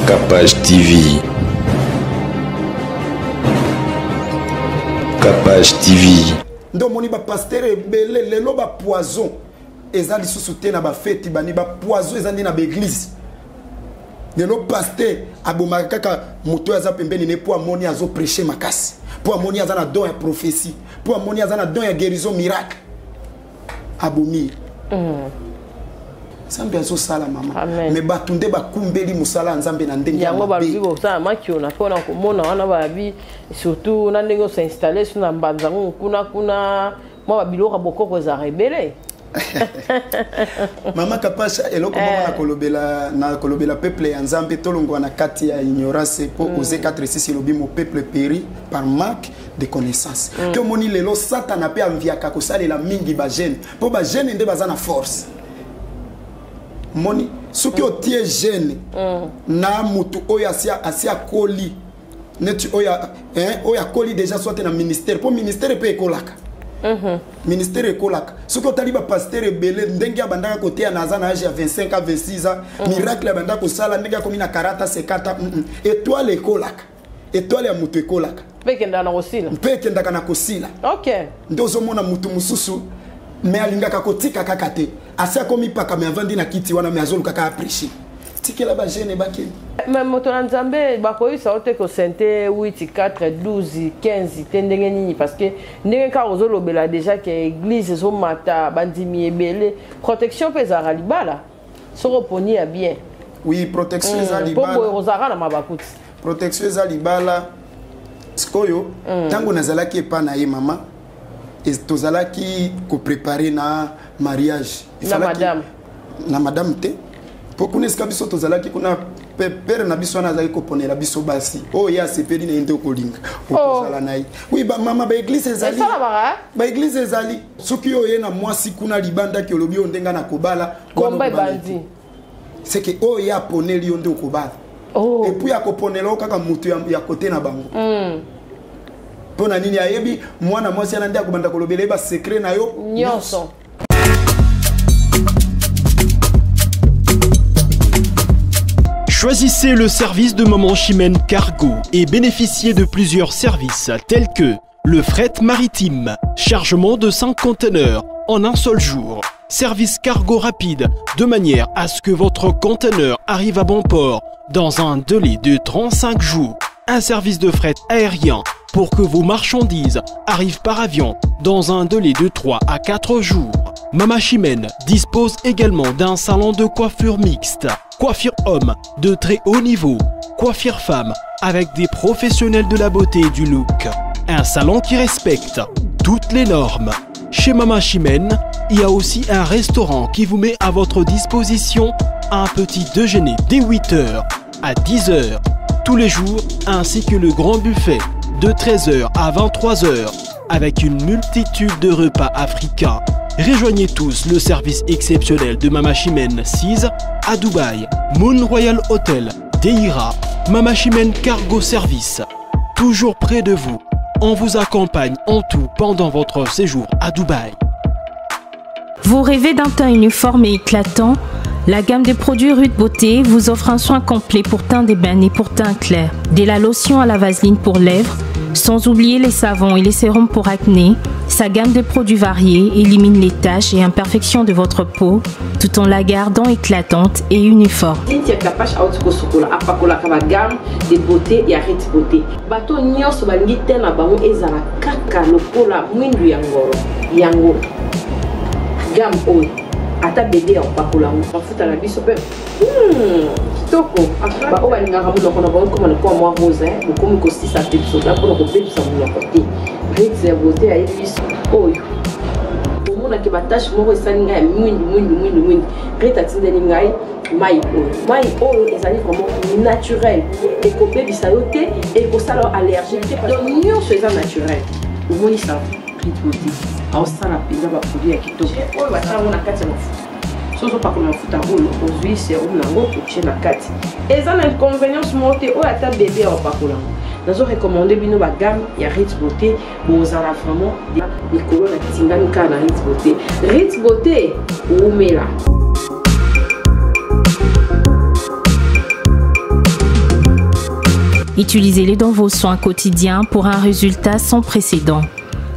Capage TV. Capage TV. Nde omoni ba pasteur ebele lelo ba poison eza lisusu te na ba feti bani ba poison eza nde na ba église. Lelo pasteur abomaka kaka moto oyo aza pembeni ne mpo amoni azo prêcher makasi, mpo amoni aza na don ya prophétie, mpo amoni aza na don ya guérison miracle. Abomi. Nzambe azosala mama. Me bato nde bakumbeli mosala ya Nzambe na ndenge yango balobi kosala makiona mpona komona wana babi surtout na ndenge osinstalle so na mbanza ngo kuna kuna mwa babiloko ya bokoko ezalaka ebele. Mama Kapasha, eloko moko nakolobela nakolobela peuple ya Nzambe tolongwa na kati ya ignorance mpo Osée 4:6 elobi mon peuple périt par manque de connaissance. Te omoni lelo Satana mpe amviaka kosalela mingi bajeune mpo bajeune nde baza na force. Moni soki otie jeune na mutu oyo asi akoli neti oyo oyo akoli déjà soit na ministère mpo ministère mpe ekolaka. Ministère ekolaka. Soki otali bapasteur ebele ndenge abandaka koteya na aza na age ya 25 à 26 ans, miracle abandaka kosala ndenge akomi na 40 50, étoile ekolaka. Étoile ya moto ekolaka. Mpe ekendaka na kosila. Mpe ekendaka na kosila. Nde ozomona motu mosusu me alingaka kotika kaka te. Asi akomi paka me avandi na kiti wana me azoluka kaka prêcher. Tikela ba jeune bakende. Mais moto na Nzambe bakoyebisa yo te kosente 8 4 12 15 te ndenge nini parce que ndenge kaka ozolobela déjà ke église ezomata bandimi ebele protection mpe ezalaka libala soki oponi ya bien. Oui, protection eza libala. Po boye ozalaka na mabakuti. Protection eza libala. Sikoyo ntango nazalaki epa na ye mama tozalaki koprépare na mariage. Na madame. Na madame te. Po kuna esika biso tozalaki kuna pere na biso wana azalaki koponela biso basi. Oyo ye asepeli na ye nde okolinga. Okozala na ye. Oui, ba mama ba église ezali. Ba église ezali. Soki oyo ye na mwasi kuna libanda ki olobi oyo ndenga na kobala. Komba ebandi. C'est que oyo ye aponeli yo nde okobala. Et puis akoponela yo kaka mutu ya côté na bango. Mpo na nini ayebi mwana mwasi wana nde akobanda kolobela ye ba secret na yo nyonso. Choisissez le service de Maman Chimène Cargo et bénéficiez de plusieurs services tels que le fret maritime, chargement de 5 conteneurs en un seul jour, service cargo rapide de manière à ce que votre conteneur arrive à bon port dans un délai de 35 jours, un service de fret aérien pour que vos marchandises arrivent par avion dans un délai de 3 à 4 jours. Mama Chimène dispose également d'un salon de coiffure mixte, coiffure homme de très haut niveau, coiffure femme avec des professionnels de la beauté et du look. Un salon qui respecte toutes les normes. Chez Mama Chimène, il y a aussi un restaurant qui vous met à votre disposition un petit déjeuner dès 8h à 10h tous les jours, ainsi que le grand buffet de 13h à 23h avec une multitude de repas africains. Rejoignez tous le service exceptionnel de Mama Chimène 6 à Dubaï, Moon Royal Hotel, Deira, Mama Chimène Cargo Service. Toujours près de vous, on vous accompagne en tout pendant votre séjour à Dubaï. Vous rêvez d'un teint uniforme et éclatant? La gamme de produits Ruth Beauté vous offre un soin complet pour teint d'ébène et pour teint clair. De la lotion à la vaseline pour lèvres, sans oublier les savons et les sérums pour acné, sa gamme de produits variés élimine les taches et imperfections de votre peau tout en la gardant éclatante et uniforme. Cynthia Kapash auti kosukola apakolaka ba gamme de beauté ya Ruth Beauté. Bato nyonso balingi te na bango ezala kaka lokola mwindu ya ngoro. Yango gamme oyo ata bébé ya kopakola yango mafuta na biso pe kitoko. Ba oyo balingaka monoko na bango ekoma lokola mwa rose, hein? Bokomi kosisa pe biso ta mpona kobebisa monoko te. Ruth ya beauté ayebi biso oyo. Omonaki ba tache moko esali ngai ya mwindu, mwindu, mwindu, mwindu. Ruth atindeli ngai mai oyo. Mai oyo ezali vraiment naturel. Ekobebisa yo te, ekosala yo allergique te. Donc nyonso eza naturel. Omoni ça Ruth Beauté aosala mpenza ba produit ya kitoko. Oyo batia yango na kati ya mafuta. Soki ozopakola mafuta oyo, ozwi sérum nango otie na kati. Eza na inconvénience moko te oyo ata bébé ya opakola yango. Nazo recommander bino ba gamme ya Ruth Beauté, bozala vraiment likolo na tingami kaka na Ruth Beauté. Ruth Beauté, wumela. Utilisez-les dans vos soins quotidiens pour un résultat sans précédent.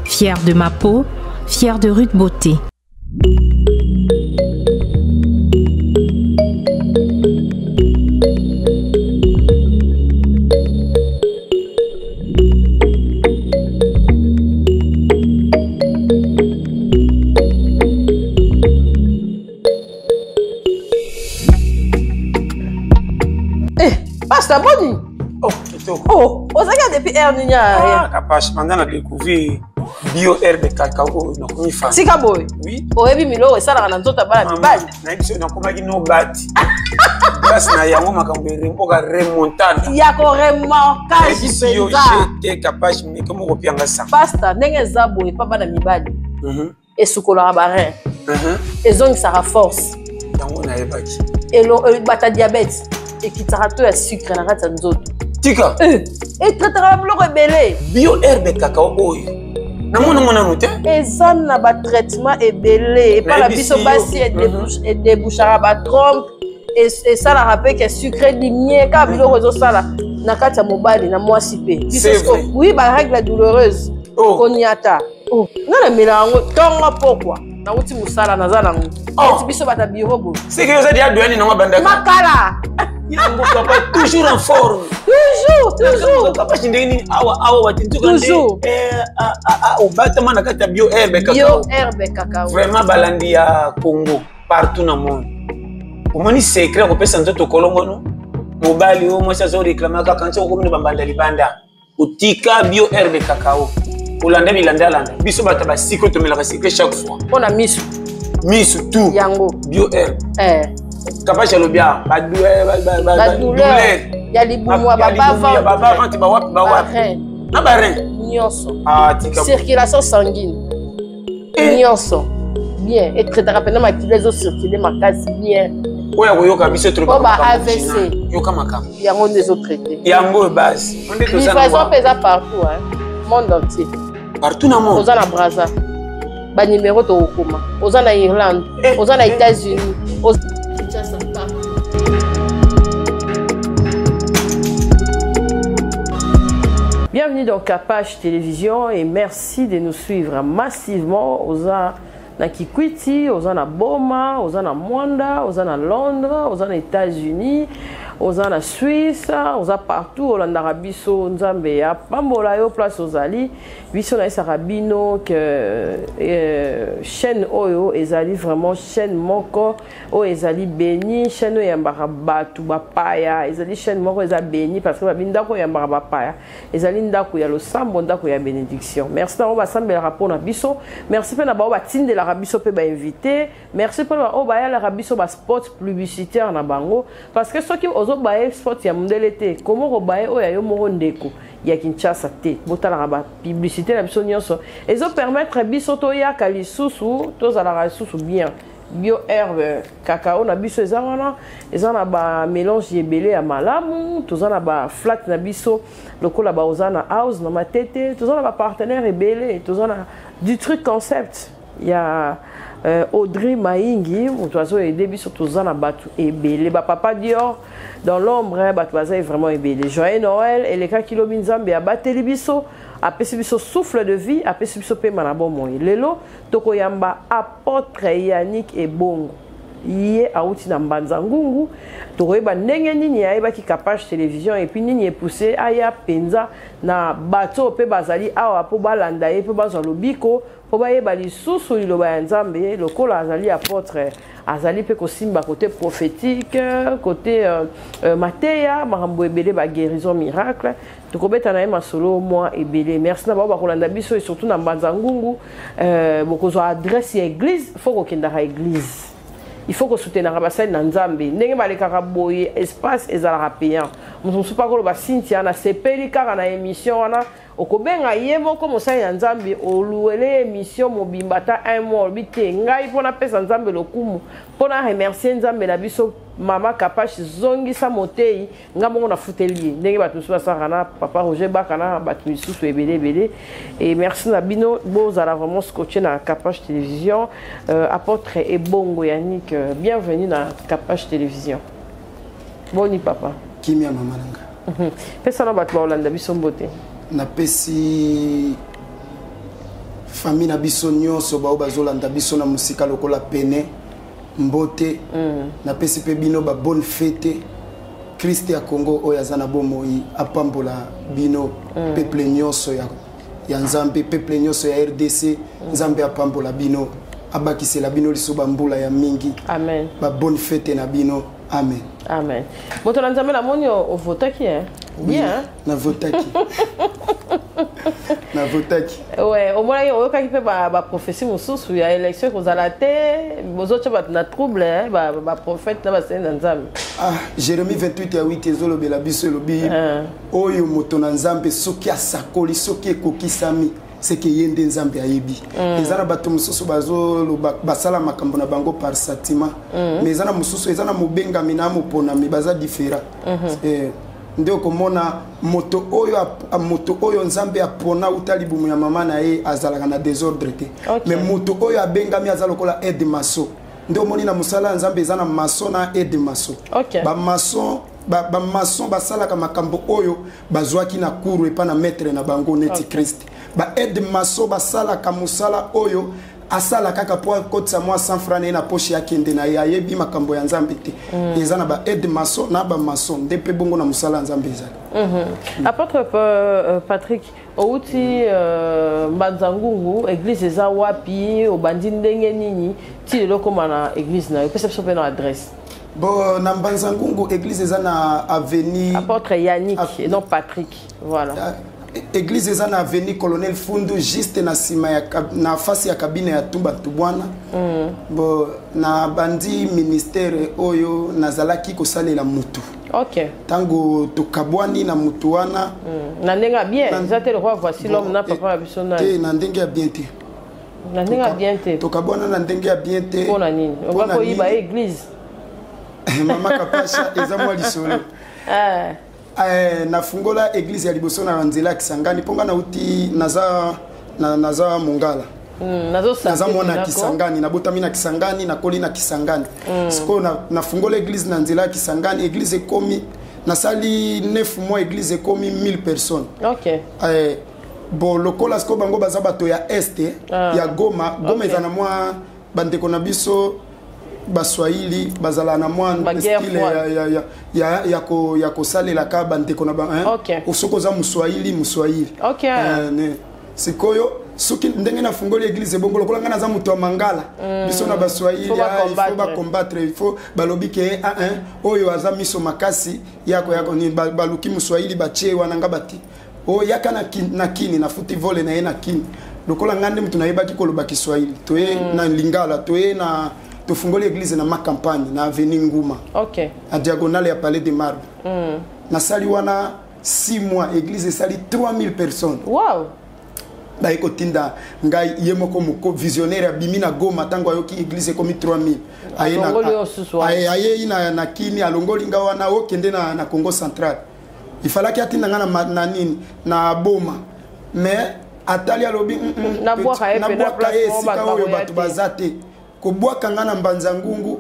Fier de ma peau, fier de Ruth Beauté. Eh, pasta boni oh kitoko oh ozalaki depuis heure nini ah, kapash banda na découvrir bio herbe cacao oyo nakomi fan tika boye oui oyebi miloko esalaka na nzoto ya bana mibali nayebi soki nakomaki no bati place na yango makambo eremboka remontana ya koremorkage mpenza jete kapash meke moko pianga sa pasta ndenge eza boye mpa bana mibali esukolaka barin ezongisaka force yango nayebaki bata diabète ekitaka to ya sucre na kati ya nzoto tika eh, etretaka biloko ebele bio herbe cacao oyo namona ngo nanu te eza na batraitement ebele epai na biso basi edebouchaka batrompe esalaka mpe ke sucre dimie kaka biloko ezosala na kati ya mobali na mwasi mpe oui barègle douloureuse oh. koniata oh. nga namela yango ntongo pokwa nauti mosala naza nango oh. eti biso bata biro boye seke oza deya doyani nango abandaka makala yango papa toujours en forme toujours toujours papa ndenge nini awa awa bati nzoka nde eh, obatama na kati ya bio herbe kakao bio herbe kakao vraiment balandi ya congo partout na monde omoni secret ya kopesa nzoto kolongono mobali oyo mwasi azoreklame kaka nti okomi na bambanda libanda otika bio herbe cacao olanda bilandalanda biso bato ya basiko tomelaka sikre chaque fois mpo na misu misu tout yango bio herbe eh. kapashi alobi awa badouleur ya libumu ya babavante bawapi bawapi na barin nyonso ah, tika circulation sanguine eh. nyonso bien etraitaka mpena makila ezocircule makasi bien oyo akoyoka biso po ba avc yoka makambo yango nde ezotraite yango oyo base livraison mpe eza partout hein? monde entier partout na monde oza na braza banimero tokokoma oza na irlande eh, oza na eh. états-unis Kinshasa partout Bienvenue dans Capage Télévision et merci de nous suivre massivement oza na Kikwiti, oza na Boma, oza na Mwanda, oza na Londres, oza na États-Unis, oza na Suisse, oza partout olandaka biso Nzambe ya pambola yo place ozali. Biso nayesaka bino que euh, chaîne oyo ezali vraiment chaîne moko oyo ezali béni, chaîne oyo eyambaka bato bapaya, ezali chaîne moko eza béni parce que babi ndako eyambaka bapaya. Ezali ndako ya losambo, ndako ya bénédiction. Merci na bango basambelaka mpo na biso. Merci mpe na bango batindelaka biso mpe bainvité. Merci mpe na bango bayalaka biso baspot publicitaire na bango. Parce que soki ozobaye spot ya mondele te, komo kobaye oyo ya yo moko ndeko ya Kinshasa te. Botalaka ba publicité na biso nyonso. Ezopermettre biso toyaka lisusu, tozalaka lisusu bien. Bio herbe cacao na biso eza wana, eza na ba mélange ebele ya malamu, toza na ba flat na biso lokola ba oza na house na matete, toza na ba partenaire ebele, toza na du truc concept ya Audrey Maingi moto azo aider biso, toza na bato ebele ba papa Dior dans l'ombre, bato baza vraiment ebele. Joyeux Noël elekaki lobi, Nzambe abateli biso, apesi biso souffle de vie, apesi biso pema na bomoi. Lelo tokoyamba apôtre Yannick Ebongo, ye awuti na Mbanza Ngungu. Tokoyeba ndenge nini ayebaki Capage Télévision et puis nini epoussé aya penza na bato pe bazali awa po balanda ye pe bazwa lobiko po bayeba lisusu liloba ya Nzambe. Lokola azali apôtre, azali pe kosimba côté prophétique, côté mateya, makambo ebele, ba guérison miracle. Tokobeta na ye masolo mwa ebele. Merci na bango bakolanda biso et surtout na Mbanza Ngungu. Bokozwa adresse ya église, faut kokendaka église. Il faut kosoutenaka basali na Nzambe. Ndenge balekaka boye, espace ezalaka payant. Moto mosusu mpe akoloba Cynthia nasepeli kaka na émission wana, okobenga ye moko mosali na Nzambe, oluele émission mobimba ata un mois, olobi te ngai mpo napesa Nzambe lokumu, mpo na remercier Nzambe na biso. Mama Kapash zongisa motei, nga moko nafuteli ye ndenge bato mosusu basalaka na papa Roger Baka na bato misusu ebele ebele. Et merci na bino, bozala vraiment scotché na Capage Télévision. Apôtre Ebongo Yannick, bienvenue na Capage Télévision. Boni papa. Kimia mama nanga. Pesa na bato baolanda biso mbote. Napesi famille na biso nyonso bao bazolanda biso na mosika lokola pene mbote. Napesi mpe bino ba bonne fête. Christ ya Congo oyo aza na bomoi apambola bino, peuple nyonso ya Nzambe, peuple nyonso ya RDC. Nzambe apambola bino, abakisela bino lisusu bambula ya mingi. Amen. Ba bonne fête na bino, amen. Amen. Moto na Nzambe, namoni ovotaki, hein? Bien, hein? Navotaki, navotaki. Ouais, omonaki, oyokaki mpe baprophétie mosusu ya élection ekozala te, bozotya bato na trouble, hein, baprophète na basali na Nzambe. Ah, Jérémie 28 ya 8 ezolobela biso, elobi oyo moto na Nzambe soki asakoli, soki ekokisami, seke ye nde Nzambe ayebi. Eza na bato mosusu bazoloba, basala makambo na bango par sentiment, mais eza na mosusu, eza na mobengami na moponami, baza différent. Eh, nde okomona moto oyo moto oyo Nzambe apona uta libumu ya mama na ye azalaka na désordre te. Mais moto oyo abengami aza lokola aide maçon. Nde omoni na mosala ya Nzambe eza na maçon na aide maçon. Bamaçon, bamaçon basalaka makambo oyo bazwaki na cours epa na maître na bango neti Christ. Ba aide maçon basalaka mosala oyo asala kaka mpo akotisa mwa 100 franc na ye na poche, akende na ye, ayebi makambo ya Nzambe te. Eza na ba aide maçon na bamaçon nde mpe bongo na mosala ya Nzambe ezali. Apôtre Patrick, outi Mbanza Ngungu, église eza wapi? Obandi ndenge nini ti lelo okóma na église na yo? Pesa biso mpe na adresse. Bon, na Mbanza Ngungu, église eza na avenue Apôtre Yannick et non Patrick, voilà. Ah, église eza na avenue Colonel Fundu, juste na nsima ya na face ya cabine ya Tumba Tubwana. Bon, na bandi ministère oyo, nazalaki kosalela mutu. Ntango tokabwani na mutu wana, Na ndenge ya bien eza te lokwa Voici l'homme na papa na biso te nani? Na ndenge ya bien te. Na ndenge ya bien te? Tokabwana na ndenge ya bien te. Mpo na nini? Mpo na oba koyiba nini? église? Mama Kapasha, eza mwa lisolo. Ah. Eh, nafungola église ya liboso na nzela ya Kisangani, mpo nga nauti, naza Mongala. Naza mwana ya Kisangani, nabotami na Kisangani, nakoli na Kisangani. Sikoyo nafungola église na nzela ya Kisangani, église ekomi, nasali 9 mois, église ekomi 1000 personnes. Eh, bon, lokola sikoyo bango baza bato ya Est, ya Goma. Goma eza na mwa bandeko na biso Baswahili, bazala na mwa Ba guerre style ya kosalelaka bandeko na ba, hein? Soki oza Moswahili, Moswahili. Eh, sikoyo soki ndenge nafungoli église ebongo, lokola ngai naza moto ya Mangala, biso na Baswahili, Faut ah, il faut bacombattre. bacombattre, il faut balobi ke ah, hein, oyo aza miso makasi yako yako ni baluki Moswahili batie wana, nga bati oyo yaka na Kini, nafuti vole na ye na Kini. Lokola ngai nde moto nayebaki koloba Kiswahili, toye na Lingala, toye na tofungoli église na Ma Campagne, na avenue Nguma, na diagonale ya Palais de Marbre. Nasali wana 6 mois, église esali 3000 personnes. Baye kotinda ngai, ye moko moko visionnaire abimi na Goma, ntango ayoki église ekomi 3000, aye Alongoli yo susu wana. Ayei na Kini, alongoli nga wana, okende na Congo Central. Ifalaki atinda nga na nini, na Boma, mais atali, alobi, Nabwaka ye pe na nabwaka place ye moko esika bato oyo bakoya bato te. baza te. Kobwaka nga na Mbanza Ngungu,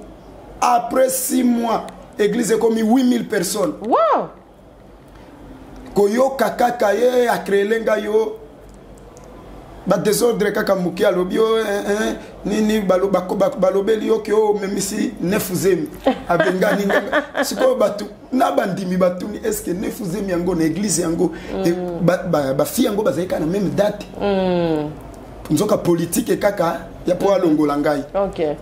après 6 mois église ekomi 8000 personnes. Koyoka kaka ye acréele ngai yo badésordre kaka moke, alobi yo eh, eh, nini, balobeli yo ke oyo omemisi nefu zemi, abengani nga. Sikoyo bato na bandimi batuni: est ce que nefu zemi yango na église yango, bafille yango bazali kaka na même date? Nzoka politike kaka ya mpo alongola ngai.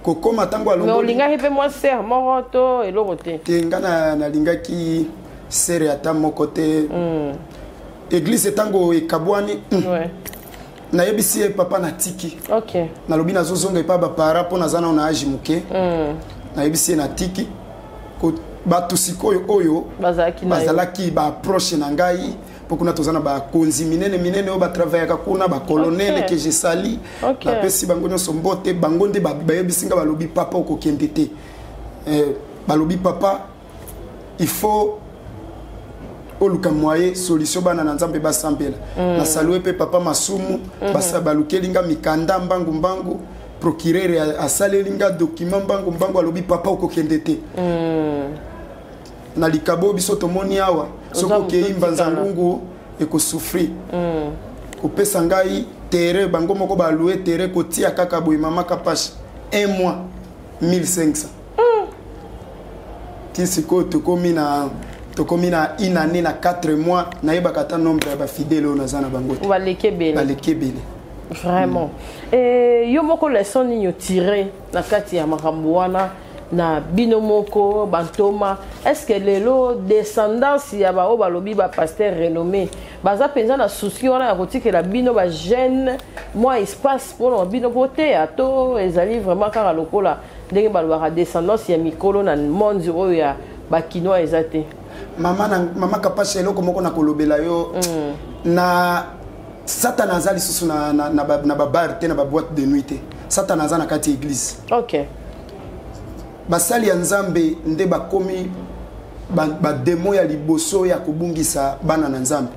Kokóma ntango Mais alongoli olingaki mpe mwa sere moko to eloko te? Te, nga nalingaki sere ata moko te. Église ntango ekabwani, nayebisi ye: "Papa, natiki." Nalobi nazozonga epa bapara mpo naza nao na age moke. Nayebisi ye natiki. Bato sikoyo oyo bazalaki na yo. Bazalaki baapproche na ngai, mpo kuna toza na bakonzi minene minene oyo batravaillaka kuna, bacolonel ke je sali. Napesi bango nyonso mbote. Bango nde bayebisi nga, balobi: "Papa, okokende te." Eh, balobi: "Papa, il faut oluka moyen, solution, bana na Nzambe basambela." Nasalue mpe papa Masumu. Balukeli nga mikanda mbangu mbangu, procureur asaleli nga document mbangu mbangu, alobi: "Papa, okokende te." Na likabo biso tomoni awa, soki okei Mbanza Ngungu ekosouffrir. Kopesa ngai terrain, bango moko baloue terrain, kotia kaka boye, mama Kapash, un mois 1500. Ti sikoyo tokomi na une année na 4 mois, nayebaka ata nombre ya bafidèle oyo naza na bango te. Baleki ebele. Baleki ebele. Vraiment. E yo moko, leçon nini otire na kati ya makambo wana na bino moko bantoma? Est ce que lelo descendance ya baoyo balobi bapasteur renommé baza mpenza na souci wana ya kotikela bino bajeune mwa espace mpona bino boteya, to ezali vraiment kaka lokola ndenge balobaka, descendance ya mikolo na monde oyo ya bakinois eza te? Mama, na, mama Kapasha, eloko moko na kolobela yo. Na Satana aza lisusu na babar te, na baboîte de nuit te. Satana aza na kati ya église. Basali ya Nzambe nde bakomi bademo ya liboso ya kobungisa bana na Nzambe.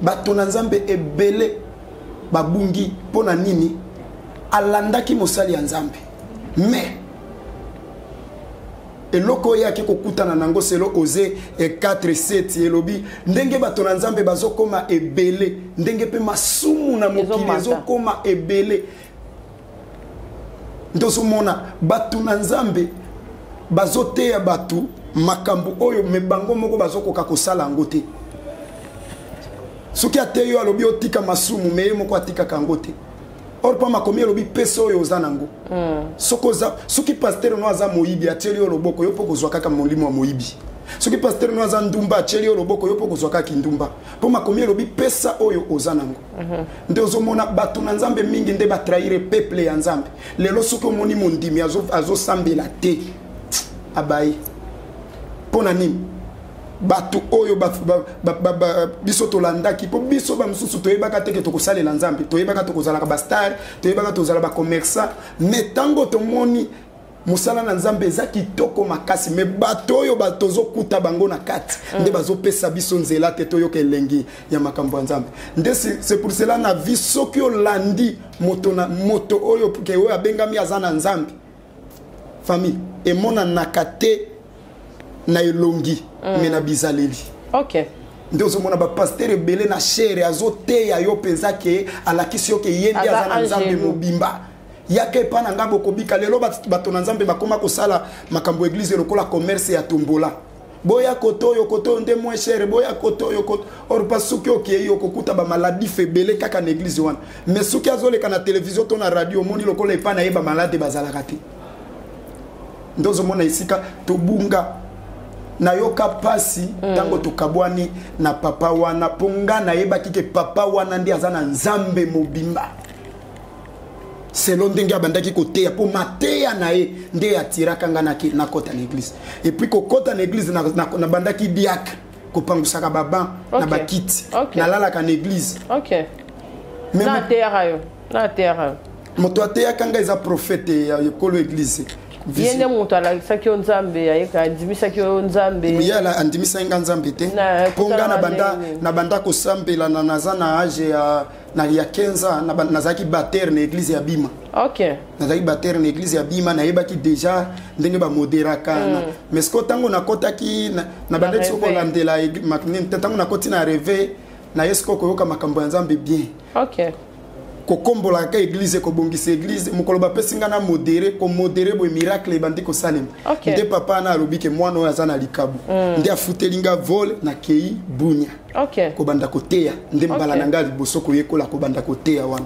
Bato na Nzambe ebele babungi mpo na nini? Alandaki mosali ya Nzambe, mais eloko oyo ayaki kokutana nango, selon Osée 4:7, elobi ndenge bato na Nzambe bazokoma ebele, ndenge mpe masumu na mokili Ezomata. ezokoma ebele. Nde ozomona bato na Nzambe bazoteya bato makambo oyo, mais bango moko bazokoka kosala yango te. Soki ateyi yo, alobi otika masumu, mais ye moko atikaka yango te. Or mpa makomi elobi pesa oyo oza nango. Soki oza, soki pasteur no aza moyibi, atieli yo loboko, yo mpo kozwa kaka molimo ya moyibi. Soki pasteur no aza ndumba, atieli yo loboko, yo mpo kozwa kaka kindumba, mpo makomi elobi pesa oyo oza nango. Nde ozomona bato na Nzambe mingi nde batrahir peuple ya Nzambe. Lelo soki omoni mondimi azosambela te, abaye. Mpo na nini? Bato oyo biso tolandaki, mpo biso bamosusu toyebaka te ke tokosalela Nzambe, toyebaka tokozalaka bastar, toyebaka tozala bacommerçant. Mais ntango tomoni mosala na Nzambe eza kitoko makasi, mais bato oyo tozokuta bango na kati nde bazopesa biso nzela te toyoka elengi ya makambo ya Nzambe. Nde c'est pour cela, na vie, soki olandi moto na moto oyo ke oyo abengami aza na Nzambe, famille emonanaka te na elongi, mais na bizaleli. Nde ozomona bapasteur ebele na chaire azoteya yo mpenza ke alakisi yo ke ye nde Aza aza na Nzambe angelu. mobimba. Yaka epa na ngai, bokobika. Lelo bato na Nzambe bakóma kosala makambo église lokola commerce ya tombola. Boya koto oyo, koto oyo nde moins cher, boya koto oyo, koto. Or pa soki okei, okokuta bamaladif ebele kaka na église wana. Mais soki azoleka na télévision to na radio, omoni lokola epa na ye bamalade bazalaka te. Nde ozomona esika tobunga. Nayoka pasi ntango tokabwani na papa wana, mpo nga nayebaki ke papa wana nde aza na Nzambe mobimba, selon ndenge abandaki koteya, mpo mateya na ye nde atiraka nga nakɔta na église. Et puis kokɔta na église, nabandaki diacre, kopangusaka baban na bakiti. Nalalaka na église. Mais Na ateyaka yo, na ateyaka yo? Moto ateyaka nga eza prophète ya ekolo église. Ye nde moto alakisaki yo Nzambe, ayeka andimisaki yo Nzambe? Ye andimisaki nga Nzambe te, mpo nga kutana na ndenge nini? Nabanda kosambela na naza na age ya 15 ans. Nazalaki batteur na église ya Bima. Nazalaki batteur na église ya Bima, nayebaki déjà ndenge bamoderaka. Mais siko ntango nakɔtaki nabandaki siko réveil. Kolandela nini te. Ntango nakɔti na réveil, naye siko koyoka makambo ya Nzambe bien. Kokombolaka église, kobongisa église, mokolo bapesi nga na modérer, komodérer boye, miracle ebandi kosalema. Nde papa wana alobi ke mwana oyo aza na likabo. Nde afuteli nga vol, nakei Bunia kobanda koteya. Nde mbala na ngai ya liboso koyekola kobanda koteya wana.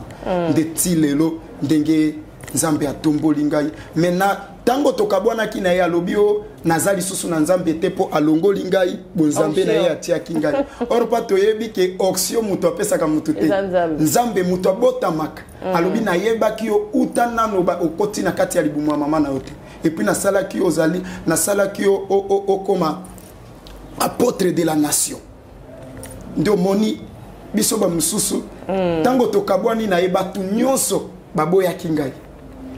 Nde ti lelo ndenge Nzambe atomboli ngai. Mais na ntango tokabwanaki na ye, alobi o naza lisusu na Nzambe te, mpo alongoli ngai bonzambe na ye, Onction. atiaki ngai. Or mpa toyebi ke onction moto apesaka motu te. Eza Nzambe. Nzambe moto abotamaka. Alobi nayebaki yo uta nano okoti na kati ya libumu ya mama na yo te, et puis nasalaki yo, ozali, nasalaki yo okoma apôtre de la nation. Nde omoni biso bamosusu, ntango tokabwani na ye, bato nyonso baboyaki ngai.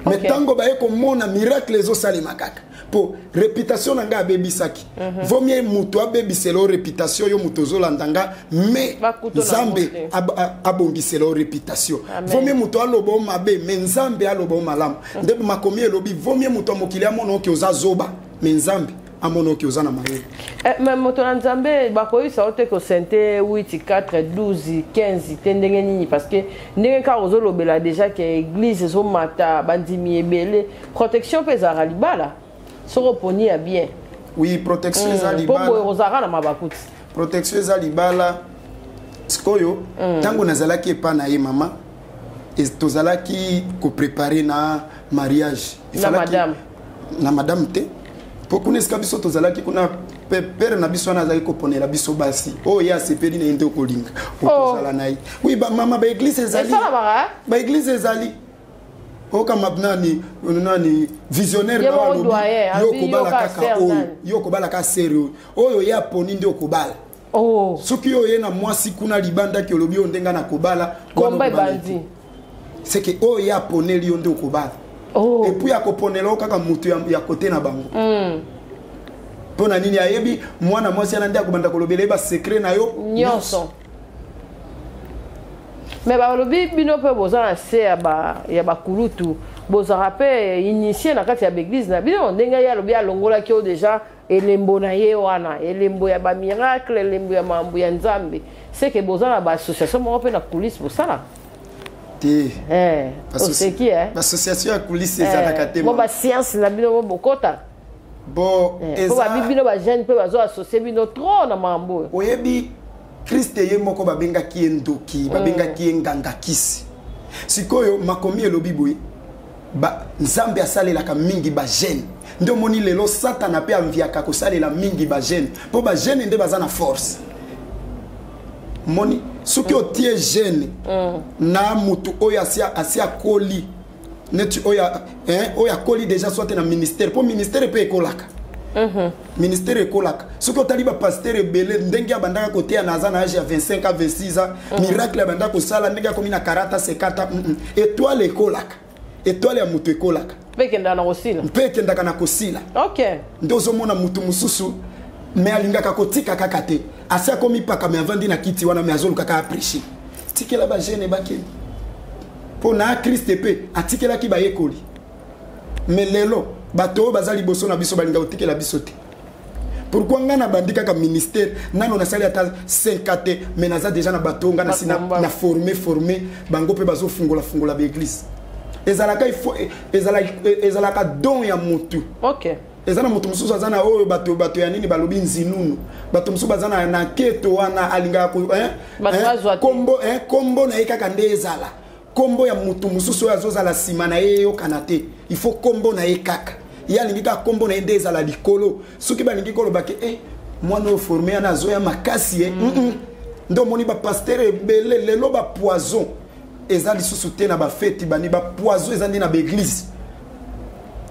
Mais ntango baye komona miracle ezosalema kaka, mpo réputation na ngai abebisaki. Vaut mieux moto abebisela yo réputation, yo moto ozolanda nga, mais Bakuto na Nzambe yango te. abongisela yo réputation. Amen. Vaut mieux moto aloba o mabe, mais Nzambe aloba o malamu. Nde makomi elobi vaut mieux moto ya mokili amona oke oza zoba, mais Nzambe Amona oki oza na mayele. Eh, mais moto na Nzambe, bakoyebisa yo te kosente 8, 4, 12, 15 te, ndenge nini? Parce que ndenge kaka ozolobela déjà ke église ezomata, bandimi ebele, protection mpe ezalaka libala soki oponi ya bien. Oui, protection eza mpo libala. Boye ozalaka na mabakuti. Protection eza libala. Sikoyo, ntango nazalaki epa na ye, mama, tozalaki koprépare na mariage. Na madame. Na madame te, mpo kuna esika biso tozalaki kuna, père na biso wana azalaki koponela biso basi oyo ye asepeli na ye nde okolinga okozala na ye. Oui, bamama, baéglise ezali. Esalamaka. Baéglise ezali, okama nani nani visionnaire Ye na moko alobi, doyen, yo abi okobala yoka kaka sœur oyo nani. Yo okobala kaka sœur oyo, oyo ye aponi nde okobala. Soki oyo ye na mwasi kuna libandaki, olobi oyo ndenge na kobala wana, komba okobala ebandi. te. C'est que oyo ye aponeli yo nde okobala. Et puis akoponela yo kaka motu ya kote na bango. Mpo na nini? Ayebi mwana mwasi wana nde akobanda kolobela ye basecret na yo. Nyonso. Mais balobi bino mpe boza na se ya bakulutu, bozalaka mpe initié na kati ya baéglise na bino. Ndenge ye alobi alongolaki oyo déjà elembo na ye wana, elembo ya bamiracle, elembo ya mambo ya Nzambe, seke boza na baassociation moko mpe na coulisse bosala. Te. Oseki, eh? Bassociation ya coulisse ezalaka te. Mo Mama. Bascience na bino mo bokota. Bon, Po eza babi bino bajeune mpe bazo associe bino trop na mambo oyo. Oyebi, Kriste ye moko babengaki ye ndoki, babengaki ye nganga kisi. Sikoyo makomi elobi boye, Nzambe asalelaka mingi bajeune. Nde omoni lelo Satana mpe amviaka kosalela mingi bajeune, mpo bajeune nde baza na force. Moni, soki otie jeune na mutu oyo asi akoli, neti oyo hein, oyo akoli déjà soit na ministère, mpo ministère mpe ekolaka. Ministère ekolaka. Soki otali bapasteur ebele, ndenge abandaka koteya na aza na age ya 25 a 26 ans, miracle abandaka kosala, ndenge akomi na 40, 50, étoile ekolaka, étoile ya moto ekolaka. Mpe ekendaka na kosila. Mpe ekendaka na kosila. Nde ozomona motu mosusu me alingaka kotika kaka te, asi akomi paka, me avandi na kiti wana, me azoluka kaka aprêche. Tikela bajeune bakende, mpo na Kriste mpe atikelaki bayekoli. Me lelo bato oyo baza liboso na biso balinga kotikela biso te. Pourquoi ngai nabandi kaka ministère, nano nasali ata 5 ans te, mais naza déjà na bato oyo ngai nasi Bakomba. Na forme bango mpe bazofungolafungola baéglise. Ezalaka ezalaka don ya motu. Eza na moto mosusu aza na oyo bato ya nini balobi nzinunu, bato mosusu baza na keto wana, alingaka hein, Bato hein, bazwa te. kombo, hein, kombo na ye kaka nde ezala. Kombo ya motu mosusu oyo azozala nsima na ye eyokana te. Il faut kombo na ye kaka, ye alingi kaka kombo na ye nde ezala likolo. Soki balingi koloba ke mwana oyo forme wana azoya makasi ye, Nde omoni bapasteur ebele lelo, bapoison eza lisusu te na bafeti bani, bapoison eza nde na baéglise.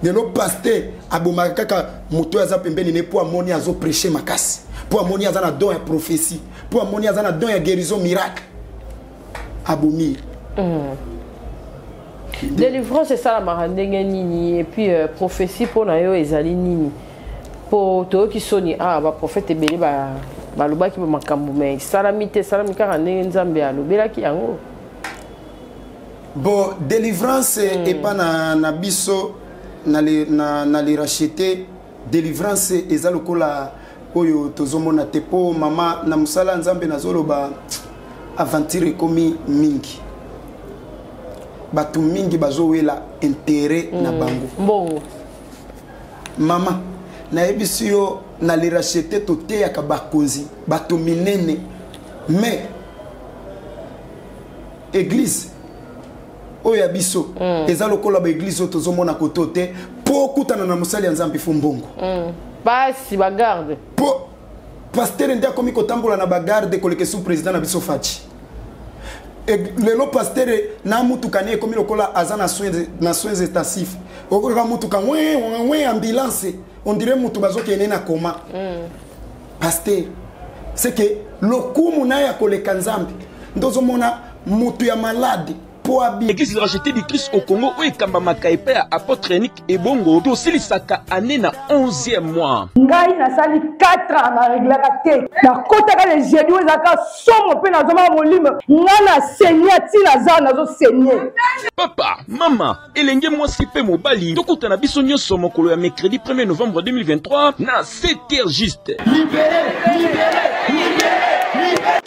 Lelo pasteur abomaka kaka moto oyo aza pembeni ne, mpo amoni azoprêche makasi, mpo amoni aza na don ya prophétie, mpo amoni aza na don ya guérison miracle, abomi. Délivrance esalamaka ndenge nini? Et puis prophétie mpo na yo ezali nini? Mpo toyoki soni awa, baprophète ebele balobaki bamakambo, mais esalami te, esalami kaka ndenge Nzambe alobelaki yango. Bon, délivrance, epa na biso na le racheté, délivrance eza lokola oyo tozomona te. Mpo mama, na mosala ya Nzambe, nazoloba aventure ekomi mingi, bato mingi bazowela intérêt na bango. Mbongo. Mama, nayebisi yo, na le racheté toteyaka bakonzi, bato minene, mais église oyo ya biso eza lokola baéglise oyo tozomona koto te. Mpo okutana na mosali ya Nzambe, fo mbongo. Basi bagarde. Mpo pasteur nde akomi kotambola na bagarde koleka su président na biso Fatshi. Lelo pasteur na mutuka ne ekomi lokola aza na soins intensifs. Okoka mutuka we we, ambulance, on dirait mutu bazokende na coma. Pasteur, c'est que lokumu na ya koleka Nzambe. Nde ozomona mutu ya malade mpo Mpo abi Église Rachetée du Christ au Congo oyo ekambamaka epai ya apôtre Yannick Ebongo, tosilisaka année na 11e mois. Ngai nasali 4 ans na reglaka te, nakotaka le jeudi oyo ezalaka somo mpe nazomaka molimo ngai na seigne ti naza nazo seigne. Papa, mama, elenge mwasi mpe mobali, tokutana biso nyonso mokolo ya mercredi 1er novembre 2023 na 7h juste. Libéré, libéré, libéré, libéré.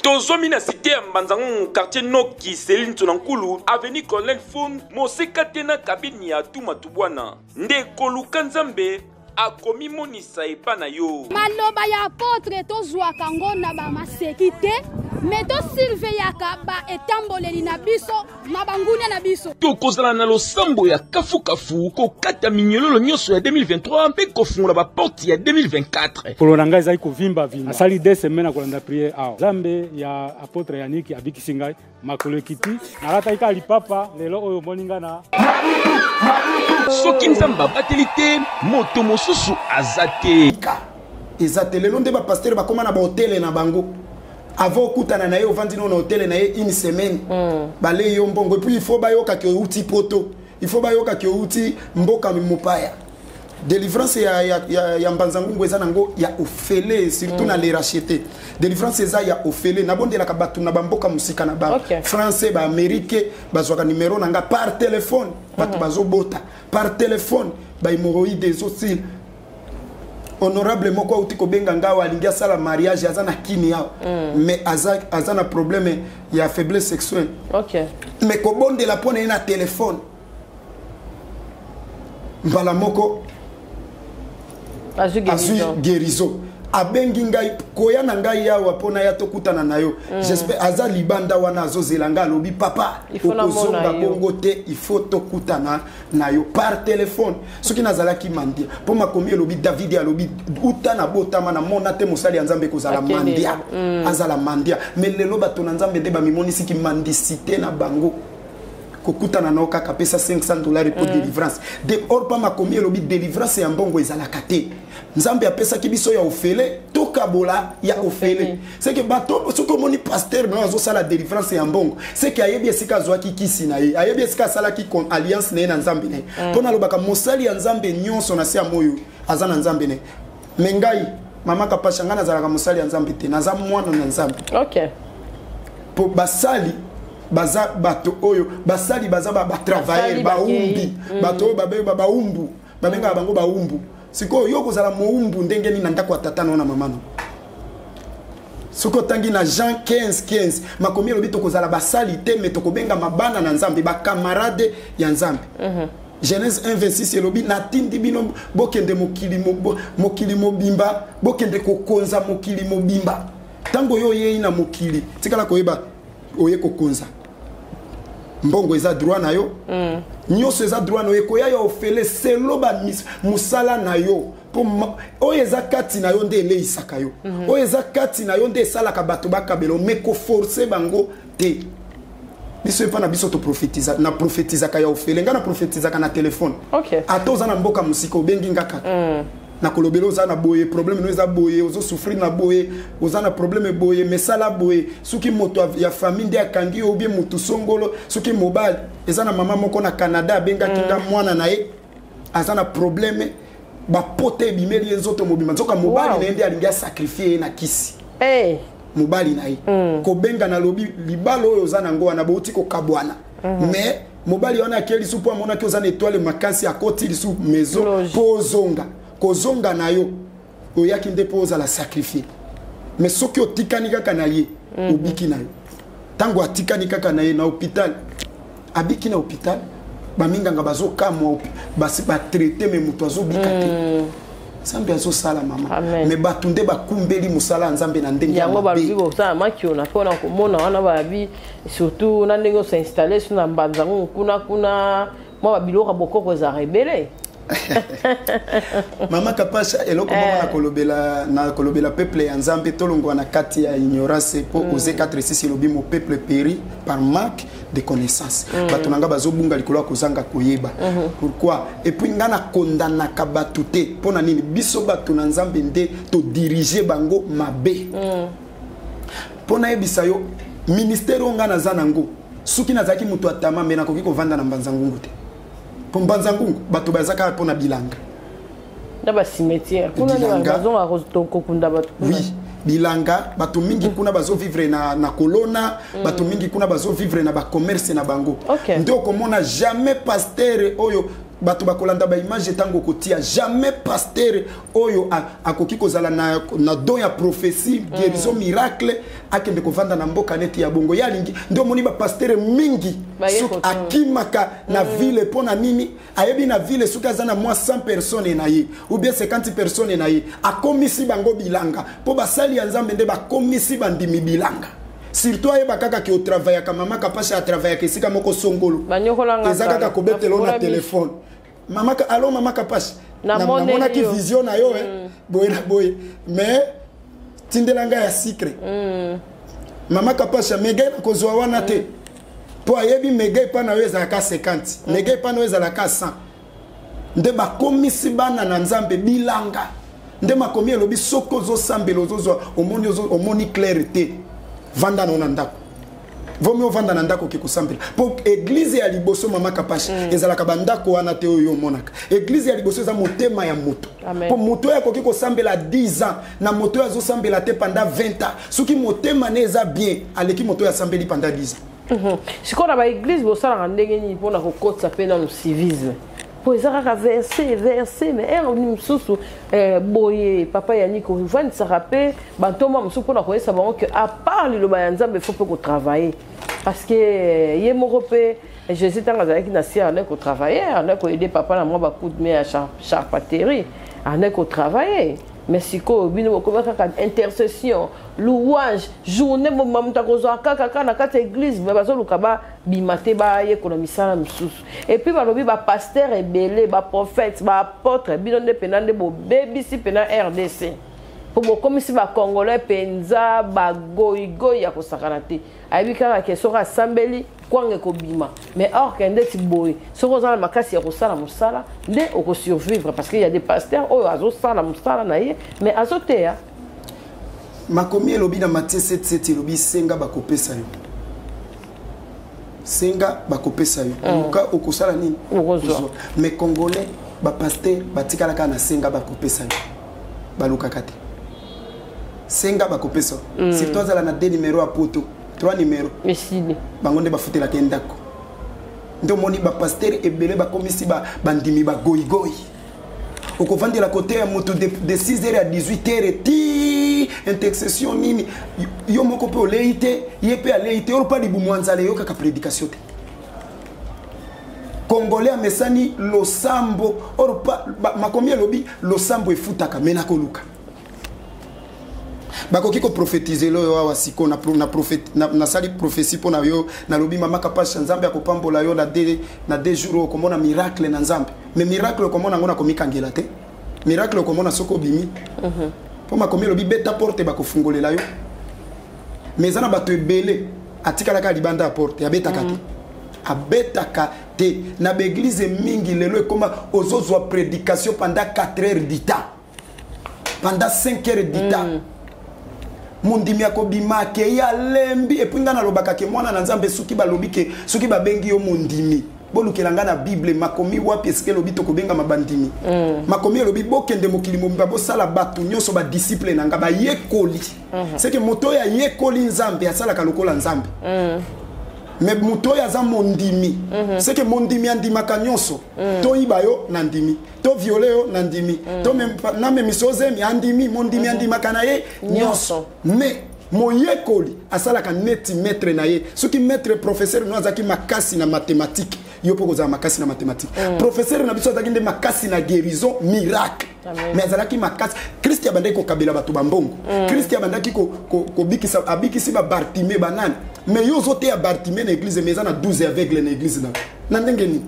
Tozwami na cité ya Mbanzangungu, quartier Noki, Céline Tsonankulu, avenue Colonel Fund, moseka te na cabine ya Tuma Tubwana. Ndeko luka Nzambe akomimonisa epa na yo. Maloba ya apotre tozwaka ngo na bamaseki te, me tosurveyaka ba etamboleli na biso na bangunia na biso. Tokozala na losambo ya kafukafu, kokata minyololo nyonso ya 2023 mpe kofungola baporte ya 2024. Makolo na ngai ezali kovimbavimba, asali 2 semaines na kolanda prière awa. Nzambe ya apôtre Yannick abikisi ngai, makolo ekiti, nalataki kaka lipapa, lelo oyo omoni ngai na Soki Nzambe abateli te, moto mosusu aza te. Eza te lelo nde bapasteur bakóma na bahotele na bango. Avant okutana na ye, ovandi no na hotele na ye une semaine, balei yo mbongo. Et puis il faut bayoka ke outi poto, il faut bayoka ke outi mboka mopaya. Délivrance ya Mbanza-Ngungu eza nango ya ofele, surtout na les rachetés. Délivrance eza ya ofele. Nabondelaka bato na bamboka mosika, na ba Français, baamérique, bazwaka numero na nga par téléphone. Bato bazobota par téléphone, bahémorroïde ezosila. Honorable moko auti kobenga nga awa, alingi asala mariage, aza na kini awa, mais aza na problème ya faiblesse sexuelle. Mais kobondela mpo na ye na telefone, mbala moko azwi azwi guérison. Guérison. Abengi ngai koya na ngai awa mpo na ya tokutana na yo. J'espère aza libanda wana, azozela ngai. Alobi: "Papa, Il faut namona okozonga yo." bongo te, il faut tokutana na yo par téléphone. Soki nazalaki mandia, mpo makomi elobi, David alobi: "Uta na botama namona te mosali ya Nzambe kozala Akende. mandia, azala mandia." Mais lelo bato na Nzambe nde bamimonisiki mendicité na bango. Kokutana nao kaka, pesa 500 $ po délivrance de or pa. Makomi elobi délivrance ya mbongo ezalaka te. Nzambe apesaki biso ya ofele, tokabola ya ofele. Seke bato, soki omoni pasteur na oyo azosala délivrance ya mbongo, seke ayebi esika azwaki kisi na ye, ayebi esika asalaki alliance na ye na Nzambe na ye. Mpo nalobaka, mosali ya Nzambe nyonso na se ya moyo aza na Nzambe na ye. Me ngai, mama Kapasha, ngai nazalaka mosali ya Nzambe te, naza mwana na Nzambe. Po basali baza bato oyo basali baza batravailleur, Basali. baumbi. Bakei. Bato oyo baumbu, babengaka bango baumbu. Sikoyo yo kozala moumbu ndenge nini na ndako ya tata no na mama no? Soki otangi na Jean 15 15, makomi elobi tokozala basali te, me tokobengama bana na Nzambe, bacamarade ya Nzambe. Genèse 1 26 elobi: "Natindi bino bokende mokili, mokili mobimba, bokende kokonza mokili mobimba." Ntango oyo oyei na mokili, tikala koyeba oye kokonza. Mbongo eza droit na yo, nyonso eza droit na yo, ekoya ya ofele selo mosala na yo. Mpo oyo eza kati na yo nde eleisaka yo, oyo eza kati na yo nde esalaka bato bakabela. Me koforce bango te. Biso epa na biso toprofetiza, na prophétisaka ya ofele. Ngai na prophétisaka na telefone. Ata oza na mboka mosika, obengi nga kaka, nakolobela: oza na boye, problème no eza boye, ozosouffrir na boye, oza na problème boye, mesala boye. Soki moto ya famille nde akangi yo, obie motu songolo, soki mobali. Eza na mama moko na Canada abengaki nga, mwana na ye aza na problème, bapota ebimeli ye nzoto mobimba, nzoka mobali na ye nde alingi asacrifie ye na kisi. Hey. Mobali na ye kobenga, nalobi: "Libala oyo oza nango wana, bouti kokabwana, mais mobali wana akei lisu mpo amonaki oza na étoile makasi, akoti lisu maison Loge. mpo ozonga. Kozonga na yo, oyaki nde mpo ozala sacrifie. Mais soki otikani kaka na ye, obiki na yo." Ntango atikani kaka na ye na hôpital, abiki na hôpital. Baminganga bazokamwa, basi batraite, me moto azobika te. Nzambe azosala, mama. Amen. Me bato nde bakumbeli mosala ya Nzambe na ndenge ya Yango mabe. balobi kosala makiona mpona komona wana, babi surtout na ndenge osinstalle so na Mbanzango kuna kuna, mwa babiloko ya bokoko ezalaka ebele. Mama Kapasha, eloko moko na kolobela peuple ya Nzambe: tolongwa na kati ya ignorance. Mpo Osée 4 6 elobi: "Mon peuple périt par manque de connaissance." Bato na nga bazobunga likolo ya kozanga koyeba. Pourquoi? Et puis nga nakondanaka bato te. Mpo na nini? Biso bato na Nzambe nde todirige bango mabe. Mpo nayebisa yo, ministère oyo nga naza nango Soki nazalaki moto ya tama, me nakoki kovanda na Mbanza Ngungu te, mpo Mbanza Ngungu bato baza kaka mpo na bilanga. Na bacimetière kuna nde Bilanga. bazongaka kokunda bato kuna. Oui, bilanga, bato mingi kuna bazovivre na kolona. Bato mingi kuna bazovivre na bacommerce na bango. Nde okomona jamais pasteur oyo bato bakolanda baimage ntango okotia, jamais pasteur oyo akoki kozala na don ya prophétie, guérison, miracle, akende kovanda na mboka neti ya bongo. Ye alingi nde omoni bapasteur mingi Baye soki kotonga. akimaka na ville. Mpo na nini? Ayebi na ville, soki aza na mwa 100 personnes na ye ou bien 50 personnes na ye, akomisi bango bilanga, mpo basali ya Nzambe nde bakomisi bandimi bilanga. Surtout ayeba kaka ke otravaillaka, mama Kapasha atravaillaka esika moko songolo, Banyokolanga eza kaka kala. kobetela na Nafungola miso. telefone: "Mama alo, mama Kapasha, Namoneli namonaki yo." vision na yo, eh, boye na boye, mais tindela ngai ya sucre. Mama Kapasha, mega nakozwa wana te, mpo ayebi mega epa na yo ezalaka 50, mega epa na yo ezalaka 100. Nde bakomisi bana na Nzambe bilanga. Nde makomi elobi, soki ozosambela, ozozwa, omoni, omoni clair te, vanda na yo na ndako. Vomi ovanda na ndako oke kosambela, mpo église ya liboso, mama Kapasha, ezalaka bandako wana te oyo omonaka. Église ya liboso eza motema ya moto. Amen. Mpo moto oyo akoki kosambela 10 ans na moto oyo azosambela te pendant 20 ans, soki motema ne eza bien, aleki moto oyo asambeli pendant 10 ans. Sikoyo na baéglise bosalaka ndenge nini mpona kokotisa mpe nano civisme? Mpo eza kaka verset, verset, mais heure mosusu boye, papa Yannick, ovandisaka mpe bantoma mosusu mpona koyesa bango ke à part liloba ya Nzambe, faut mpe kotravailler, parce que ye moko mpe Jésus, ntango azalaki na se, andaki kotravailler, andaki koaider papa na mwa bacoup de main ya charpenterie, andaki kotravailler. Mais sikoyo bino bokomi kaka intercession, louange, journée mobima moto akozwa kaka na kati ya église, me bazoluka babima te, bayekola misala mosusu. Et puis balobi bapasteur ebele, baprophète, baapôtre, bino nde mpena nde bobebisi mpena RDC, mpo bokomisi bacongolais mpenza bagoyigoyi ya kosakana te. Ayebi kaka ke soki asambeli, kwanga ekobima, mais or ke ndeti boye, soki oza na makasi ya kosala mosala nde okosurvivre, parce que y a des pasteurs oyo azosala mosala na ye, mais azoteya. Makomi elobi na Matthieu 7:7, elobi: "Senga, bakopesa yo. Senga, bakopesa yo. Luka, okosala nini?" Okozwa. Mais congolais, bapasteur batikalaka na "senga, bakopesa yo", balukaka te. Senga, bakopesa yo. Surtout azala na deux numéro ya poto, trois numéro, esili. Bango nde bafutelaka ye ndako. Nde omoni bapasteur ebele bakomisi bandimi bagoyigoyi. Okovandela kote ya moto de 6 heures à 18 heures, ti intercession nini, yo moko mpe olei te, ye mpe alei te, oyo mpa libumu ya nzala eyokaka prédication te. Congolais amesani losambo oyo makomi elobi losambo efutaka, me nakoluka bakoki koprophétiser oyo awa sikoyo nasali prophétie mpo na yo, nalobi: "Mama Kapasha, Nzambe akopambola yo na 2 jours oyo, okomona miracle na Nzambe." Mais miracle okomona yango na komikangela te. Miracle okomona soki obimi, mpo makomi elobi: "Beta porte, bakofungolela yo." Mais eza na bato ebele atikalaka libanda ya porte, abetaka te, abetaka te. Na baéglise mingi lelo ekoma ozozwa prédication pendant 4 heures du temps, pendant 5 heures du temps. Mondimi akobima, akei, alembi. Et puis ngai nalobaka ke mwana na Nzambe, soki balobi ke, soki babengi yo mondimi, bolukela ngai na Bible makomi wapi esika elobi tokobengama bandimi. Makomi elobi: "Bokende mokili mobimba, bosala bato nyonso badisciple na nga, bayekoli." Seke moto oyo ayekoli Nzambe asalaka lokola Nzambe. Mais moto oyo aza mondimi, seke mondimi andimaka nyonso. Toyiba yo na ndimi, tovioler yo na ndimi, namemisa ozemi andimi. Mondimi andimaka na ye nyonso. Mais moyekoli asalaka neti maître na ye. Soki maître, professeur no azalaki makasi na mathématique, yo mpo kozala makasi na mathématique. Professeur na biso azalaki nde makasi na guérison, miracle. Mais azalaki makasi. Kristi abandaki kokabela bato bambongo. Kristi abandaki kobikisa, abikisi baBartimée, banani. Mais yo ozoteya Bartimée na église, mais eza na 12 aveugle na église na na ndenge nini?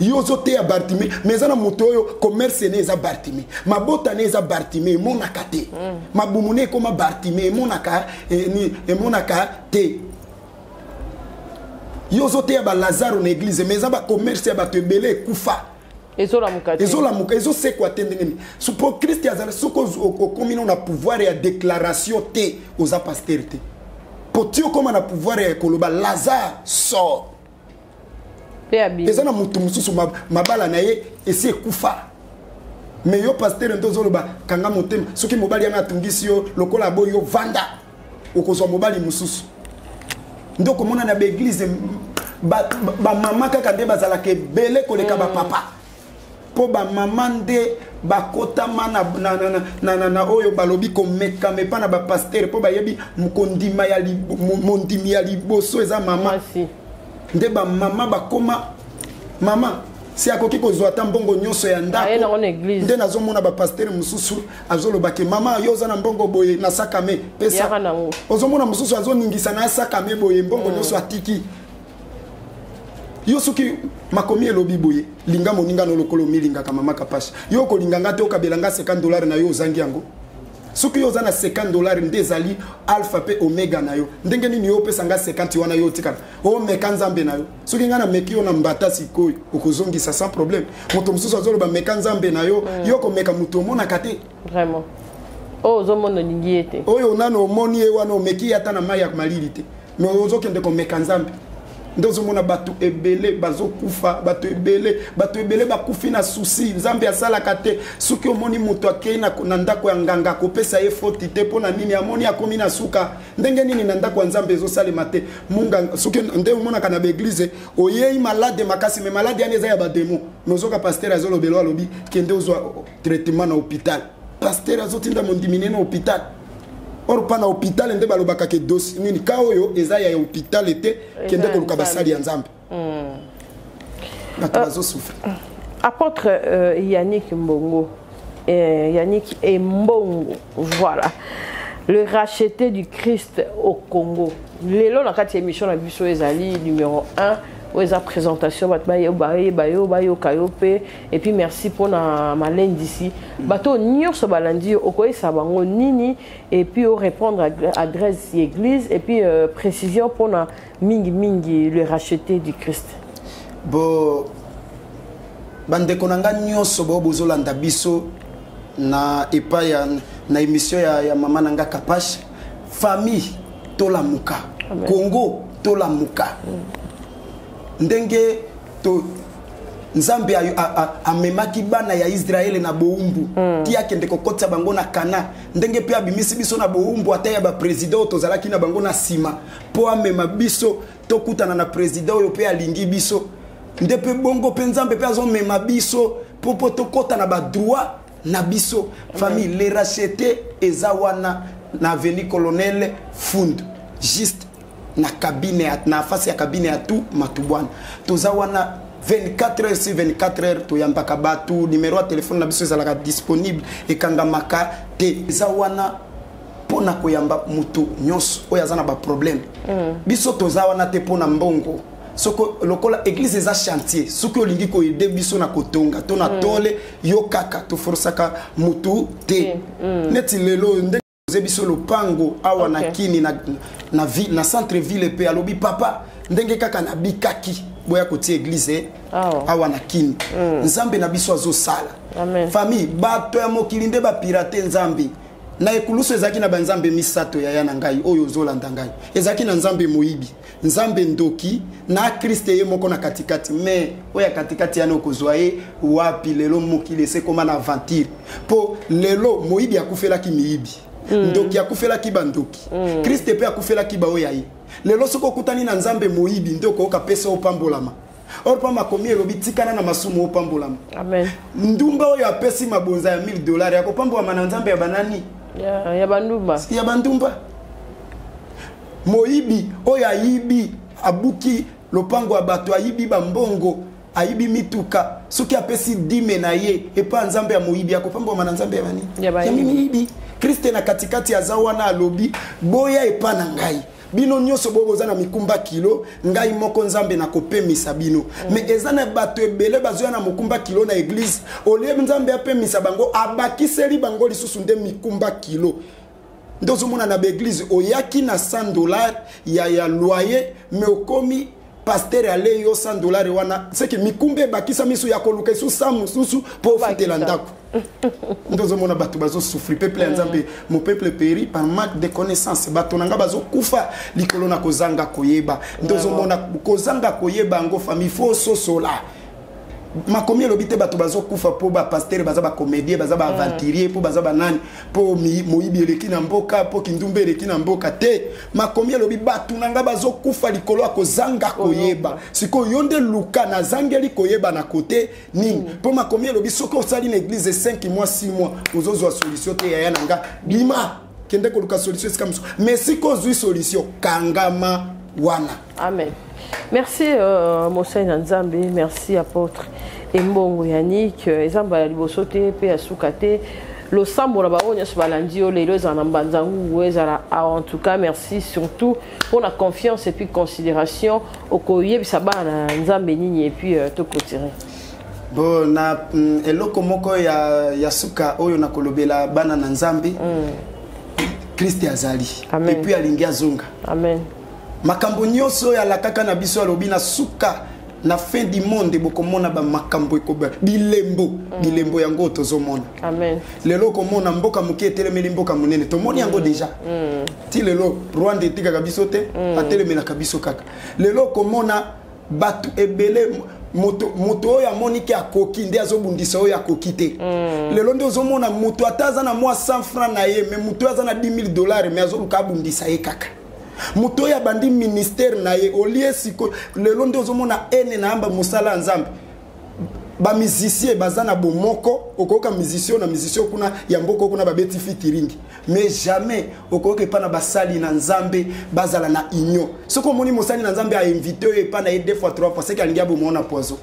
Yo ozoteya Bartimée, mais eza na moto oyo commerce ne eza Bartimée, mabota ne eza Bartimée, emonaka te. Mabumu ne ekóma Bartimée, emonaka emonaka te. Yo ozoteya baLazaro na église, mais eza bacommerce ya bato ebele ekufa. Ezolamuka te. Ezolamuka, ezosekwa te. Ndenge nini? Po Kristi azala, soki okomi no na pouvoir ya déclaration te, oza pasteur te. Po ti okóma na pouvoir ya koloba Lazare sort, eza na motu mosusu mabala na ye esi ekufa. Me yo pasteur nde ozoloba kanga motema. Soki mobali yana atungisi yo lokola boyi yo, vanda, okozwa mobali mosusu. Nde okomona na baeglize bamama kaka nde bazalaka ebele koleka bapapa, mpo bamama nde bakotama na oyo balobi komekama epa na bapasteur, mpo bayebi kondima ya mondimi ya liboso eza mama. Nde bamama bakoma mama si akoki kozwa ata mbongo nyonso ya ndako. Nde nazomona bapasteur mosusu azoloba ke mama, yo oza na mbongo boye na sakame, pesa. Ozomona mosusu azoningisa na asakame boye, mbongo nyonso atiki yo. Soki makomi elobi boye, linga moninga no lokolo omilingaka. Mama Kapasha, yo okolinga nga te, okabela nga 50 $ na yo, ozangi yango. Soki yo oza na 50 $ nde ezali alpha mpe omega na yo, ndenge nini yo opesa nga 50 wana, yo otikala omeka Nzambe na yo? Soki ngai nameki yo na mbata sikoyo, okozongisa sans problème. Moto mosusu azoloba meka Nzambe na yo. Yo komeka moto omonaka te. Vraiment, oyo ozomona olingi ye te. Oyo nano omoni ye wana, omeki ye ata na mai ya malili te, mais ozokende komeka Nzambe. Nde ozomona bato ebele bazokufa, bato ebele, bato ebele bakufi na souci. Nzambe asalaka te. Soki omoni moto akei na ndako ya nganga, akopesa ye foti te. Mpo na nini? Amoni akomi na suka. Ndenge nini na ndako ya Nzambe ezosalema te? Munganga, soki nde omonaka na baeglize, oyei malade makasi, mais malade yani eza ya badémon, mais ozoka pasteur azolobela, alobi kende ozwa traitement na hôpital. Pasteur azotinda mondimi ne na hôpital. Or mpa na hôpital nde balobaka ke dosi nini ka oyo eza ya hôpital te, kende koluka basali ya Nzambe. Bato bazosouffrir. Apôtre Yannick Mbongo, Yannick Mbongo, voilà, le racheté du Christ au Congo. Lelo na kati émission na biso ezali numéro 1 oyo eza présentation, bato bayeba yo, bayoka yo mpe. Et puis merci mpona malendisi. Bato nyonso balandi yo, okoyesa bango nini? Et puis orépondre adresse ya église et puis précision mpona mingimingi le racheté du Christ. Bo bandeko na nga nyonso bao bozolanda biso na epai ya na émission ya mama na nga Kapashe, famille tolamuka, Congo tolamuka. Ndenge to Nzambe amemaki bana ya Israele na bowumbu ti akende kokotisa bango na Kana, ndenge mpe abimisi biso na bowumbu ata ya baprésident oyo tozalaki na bango na nsima, mpo amema biso tokutana na président oyo mpe alingi biso. Nde mpe bongo mpe Nzambe mpe azomema biso mpo tokɔta na badroit na biso. Famille, le racheté eza wana na avenue Colonel Fund, juste na cabine na face ya cabine ya tu Matubwana. Toza wana 24 heures sur 24 heures, toyambaka bato. Numero ya telefone na biso ezalaka disponible, ekangamaka te. Eza wana mpo na koyamba moto nyonso oyo aza na baproblème. Biso toza wana te mpo na mbongo. Soko lokola église eza chantier, soki olingi koaider biso na kotonga to na tole yo kaka, toforsaka motu te. Neti lelo nde oze biso lopango awa na Kini na centre ville, mpe alobi papa, ndenge kaka nabikaki, boya kotia église awa na Kini. Nzambe na biso azosala. Famille, bato ya mokili nde bapirate Nzambe. Na ekulusu ezalaki na banzambe misato. Yaya na ngai oyo ozolanda ngai, ezalaki na Nzambe moyibi, Nzambe ndoki na Kriste ye moko na katikati. Mais oyo ya katikati yana okozwa ye wapi? Lelo mokili esekoma na aventure, mpo lelo moyibi akufelaki miyibi, ndoki akufelaki bandoki, Kriste mpe akufelaki baoyo ya ye. Lelo soki okutani na Nzambe moyibi, nde okoyoka pesa opambolama. Or mpa makomi elobi tikana na masumu, opambolama. Amen. Ndumba oyo apesi mabonza ya 1000 $ ya kopambolama na Nzambe ya banani? Ya bandumba. Ya bandumba. Moyibi oyo ayibi, abuki lopango ya bato, ayibi bambongo, ayibi mituka, soki apesi dîme na ye epa Nzambe ya moyibi, akopambolama na Nzambe ya bani? Ya bayibi. Miyibi. Kriste na katikati aza wana, alobi boya epa na ngai bino nyonso boyo boza na mikumba kilo, ngai moko Nzambe nakopemisa bino. Mais eza na bato ebele bazoya na mokumba kilo na église. Olie Nzambe apemisa bango, abakiseli bango lisusu nde mikumba kilo. Nde ozomona na baeglize, oyaki na 100 $ ya loyer, mais okomi Pasteur alei yo 100 dollar wana, seke mikumba ebakisa miso ya koluka esu 100 mosusu mpo ofutela ndako. Nde ozomona bato bazosouffrir. Peuple ya Nzambe, mon peuple périt par manque de connaissance. Bato na nga bazokufa likolo na kozanga koyeba. Nde ozomona kozanga koyeba yango, famille, faut ososola. Makomi elobi te bato bazokufa mpo bapasteur baza bacomédien, baza baaventurier, mpo baza banani, mpo moyibi eleki na mboka, mpo kindumba eleki na mboka te. Makomi elobi bato na nga bazokufa likolo ya kozanga koyeba. Sikoyo yo nde luka nazangeli koyeba na kote nini, mpo makomi elobi soki osali na église 5 mois, 6 mois, ozozwa solution te, yaya na nga, bima, kende koluka solution esika mosusu. Mais sikoyo ozwi solution, kangama wana. Amen. Merci mosali na Nzambe, merci apôtre Embongo Yannick. Eza mbala ya liboso te mpe ya suka te. Losambo na bango nyonso balandi yo lelo, ezala na Mbanza Ngungu, ezala awa. En tout cas merci surtout pour la confiance et puis considération. Okoyebisa bana na Nzambe nini et puis toclôturer? Bon, na eloko moko ya suka oyo nakolobela bana na Nzambe, Kriste azali et puis alingi azonga. Amen. Makambo nyonso oyo alakaka na biso, alobi na suka, na fin du monde, bokomona bamakambo ekoba bilembo. Bilembo yango tozomona. Amen. Lelo okomona mboka moke etelemeli mboka monene, tomoni yango déjà. Ti lelo Rwanda etikaka biso te, atelemelaka biso kaka. Lelo okomona bato ebele, moto oyo amoniki akoki nde azobundisa oyo akoki te. Lelo nde ozomona moto ata aza na mwa 100 franc na ye, mais moto oyo aza na 10 000 dollars, mais azoluka abundisa ye kaka. Moto oyo abandi ministère na ye olie siko, lelo nde ozomona ene na amba mosala ya Nzambe. Bamusicien baza na bomoko, okoyoka musicien na musicien kuna ya mboka kuna babeti featuring, mais jamais okoyoka epa na basali na Nzambe bazala na union. Soki omoni mosali na Nzambe ainvite oyo epa na ye deux fois, trois fois, seki alingi aboma na poison.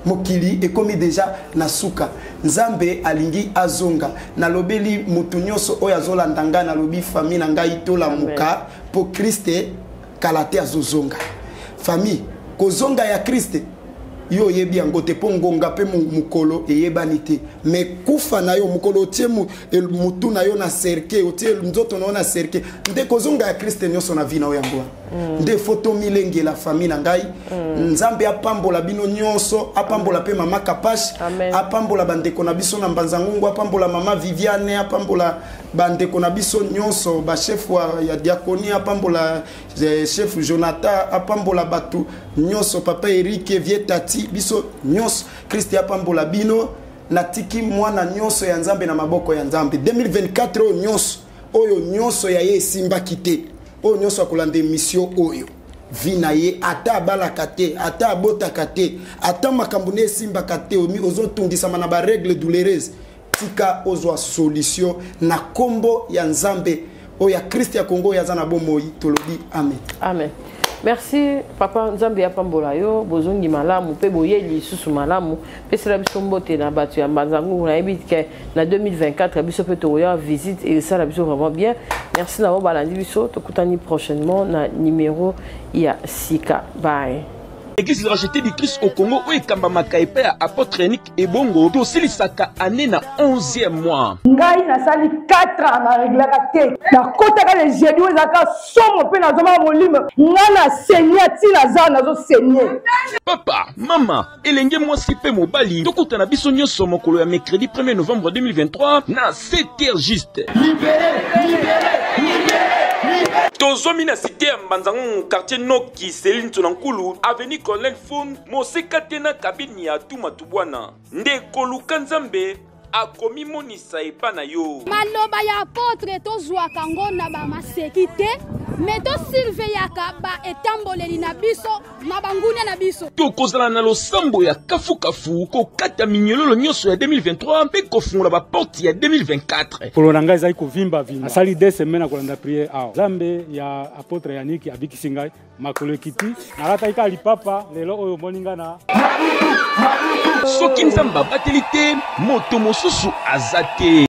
Mokili ekomi déjà na suka, Nzambe alingi azonga. Nalobeli moto nyonso oyo azolanda ngai, nalobi famille na ngai, tolamuka mpo Kriste kala te azozonga. Famille, kozonga ya Kriste yo oyebi yango te, mpo ngonga mpe mokolo eyebani te. Mais kufa na yo, mokolo otie mutu na yo na cercueil, otie nzoto na yo na cercueil, nde kozonga ya Kriste nyonso na vie na yo yango wana. Nde faut tomilengela, famille na ngai. Nzambe apambola bino nyonso, apambola mpe mama Kapash, apambola bandeko na biso na Mbanza Ngungu, apambola mama Viviane, apambola bandeko na biso nyonso, bachef ya diaconie, apambola chef Jonathan, apambola bato nyonso, papa Erike, vie tati biso nyonso. Kriste apambola bino. Natiki mwana nyonso ya Nzambe na maboko ya Nzambe. 2024 oyo nyonso, oyo nyonso ya ye esimbaki te, oyo nyonso akolanda émission oyo, vie na ye, ata abalaka te, ata abotaka te, ata makambo ne esimbaka te, ozotungisama na barègle douloureuse, tika ozwa solution na nkombo ya Nzambe oyo ya Kriste ya Kongo oyo aza na bomoi. Tolobi amen. Amen. Merci papa, Nzambe apambola yo. Bozongi malamu mpe boyeli lisusu malamu. Pesela biso mbote na bato ya Mbanza Ngungu. Nayebi ke na 2024 biso mpe tokoya visite, esala biso vraiment bien. Merci na bo balandi biso, tokutani prochainement na numéro ya sika. Bye. Église Rachetée du Christ au Congo oyo ekambamaka epai ya apôtre Yannick Ebongo, tosilisaka année na 11e mois. Ngai nasali 4 ans, nareglaka te. Nakotaka le jeudi oyo ezalaka somo mpe nazomaka molimo ngai nasenie ti naza nazosenie. Papa, mama, elenge mwasi mpe mobali, tokutana biso nyonso mokolo ya mercredi 1er novembre 2023 na 7 heures juste. Tozwami na cité ya Mbanzangungu, quartier Noki, cellule Ntsona Nkulu, avenue Colonel Fund, mosika te na kabini ya Tuma Tubwana. Nde koluka Nzambe akomimonisa epa na yo. Maloba ya apôtre tozwaka yango na bamaseki te, mais tosurveillaka baetamboleli na biso na bangunia na biso. Tokozala na losambo ya kafukafu, kokata minyololo nyonso ya 2023 mpe kofungola baporte ya 2024. Kolo na ngai ezali kovimbavimba, asali 2 semaines akolanda prière awa. Nzambe ya apôtre Yannick abikisi ngai, makolo ekiti, nalataki kaka lipapa, lelo oyo omoni ngai na Soki Nzambe abateli te, moto mosusu aza te.